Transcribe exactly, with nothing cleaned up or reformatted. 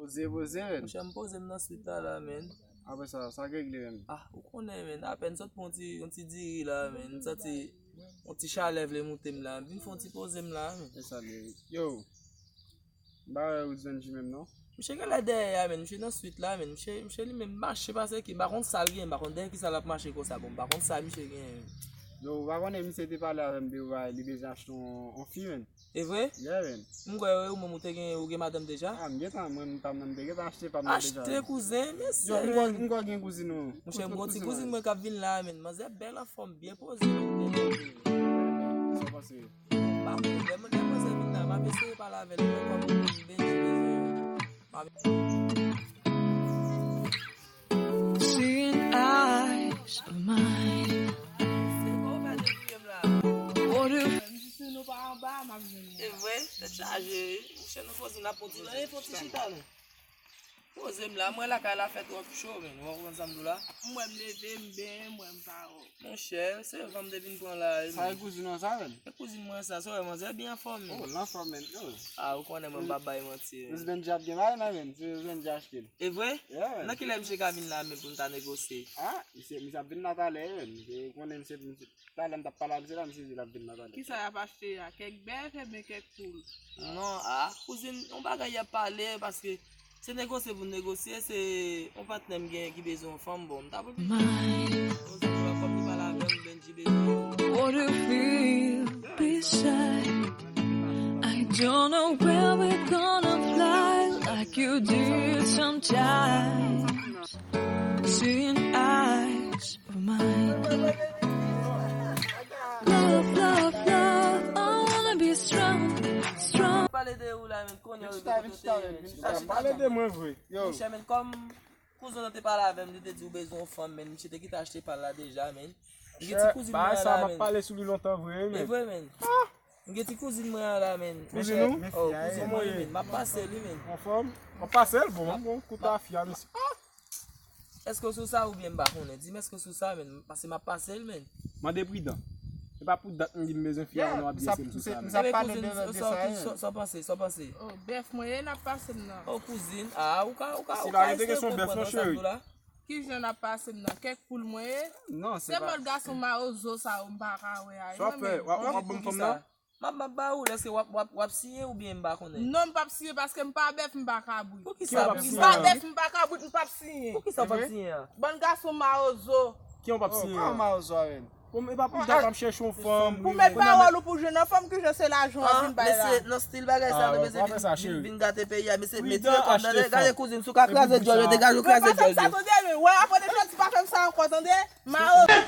Poze, poze, men. Monchè, m poze m nan swit la, la, men. Apre sa, sa k regle, men? Ah, ou konnen, men. Apèn sot pran yon ti, yon ti diri la, men. M santi yon ti chalè vle moute m la. M vin fè yon ti poze m la, men. E sa l ye? Yo, m pa wè Roots Benji menm, non. Misye genlè dèyè a, men. Misye nan swit la, men. Misye, misye li menm mache pase ki, m pa konn sa l gen, m pa konn dèyè ki sa l ap mache konsa, bon, m pa konn sa misye gen, men. Yo, ou pa konnen misye te pale avè m de, li bezwen achte yon, yon fi, men. E vre? Yeah, man. M kwè ou menm ou te gen, ou gen madanm deja? Ah, m gentan, mwen, m pa m nan, m te gentan achte pa m nan deja. Achte, kouzen, men. Yo, m kwè, m kwè gen kouzin ou. Monchè, m gon ti kouzin mwen k ap vin la, men. Manzè bèl, anfòm, byen poze, men. Sa pase? Pa pwoblèm, lè manzè vin la, m ap eseye pale avè l, mwen kòm Benji bezwen. M ap Seeing eyes of mine. What if Se vre, tèt chaje, wi. Monchè, nou fò di n ap fon ti, fon ti chita, non. Poze m la, mwen lakay la fè twòp cho, men. Ou konprann sa m di w la? M wè m leve, m benyen, m wè m pa wè w. Monchè, se van m te vin pran la, wi. Sa e kouzin ou sa, men? E kouzin mwen sa, sa w wè manzè byen anfòm, men. Oh, l anfòm, men. Oh. Ah, ou konnen mwen m pa bay manti, men. Roots Benji ap gen bagay la, men. Se Roots Benji achte l. E vre? Yeah, man. Nan kilè misye ka vin la, men, pou n ta negosye? Ah, misye, misye ap vin la talè, men. Ou konnen misye, misye Talè m t ap pale ak misye la, misye di l ap vin nan talè. Kisa y ap achte a? Kèk bèf ebyen kèk poul? Non, ah, kouzin, yon bagay y ap pale, paske se negosye pou n negosye, se yon patnè m gen ki bezwen yon fanm, bon, m ta pou Mine. Yon zanmi w ap pale avè m, Benji bezwen yon. What do you feel beside? I don't know where we're gonna fly like you did sometimes. Seeing eyes of mine. Love, love, love, I wanna be strong, strong. Pale de ou la, men, konnen ou chita, vin chita, vin chita. Pale de mwen vre. Yo. Monchè, men, kòm kouzen w te pale avè m, li te di ou bezwen yon fanm, men, misye te kite achte pa l la deja, men. M gen ti kouzin mwen la, men. Bagay sa, m ap pale sou li lontan vre, men. E vre, men. M gen ti kouzin mwen an la, men. Kouzin ou? Oh, kouzin mwen, men. M ap pase li, men. Anfòm? M ap pase l, bon, bon, kout a fi a, mesye. Ah! Èske w sou sa oubyen m pa konnen? Di m èske w sou sa, men, paske m ap pase l, men. Mande pridan. Se pa pou dat m di m bezwen fi a, non, ap di èske m sou sa, men. Ebyen, kouzin, sa, sa, sa w panse, sa w panse? Oh, bèf mwen ye, n ap pase m nan. Oh, kouzin, ah, ou ka, ou ka, ou ka eseye konprann sa m di w la. Kijan n ap pase m nan? Kèk poul mwen ye? Non, se pa. Se mòd gason mawozo sa yo m pa ka wè a. Sa w ap fè? W ap, w ap ban m fanm nan? M ap, m ap ba ou, èske w ap, w ap, w ap siyen oubyen m pa konnen? Non, m p ap siyen paske m pa bèf, m pa kabrit. Poukisa w p ap siyen? M pa bèf, m pa kabrit, m p ap siyen. Poukisa w p ap siyen an? Bann gason mawozo. Kijan w p ap siyen an? Kòman mawozo a menm? Bon, e pa pou dat m ap chèche yon fanm. Pou met pawòl ou pou jwenn yon fanm, kijan se lajan w ap vin bay la? Mesye, nan stil bagay sa, nou bezwen vin, vin, vin gate peyi a, mesye, mete kòb nan, gade kouzin, si w ka kraze djòl yo, degaje w kraze djòl yo. Mwen pa fè m sa, tande, men, wè, apre de jodi, pa fè m sa ankò, tande? Mawozo.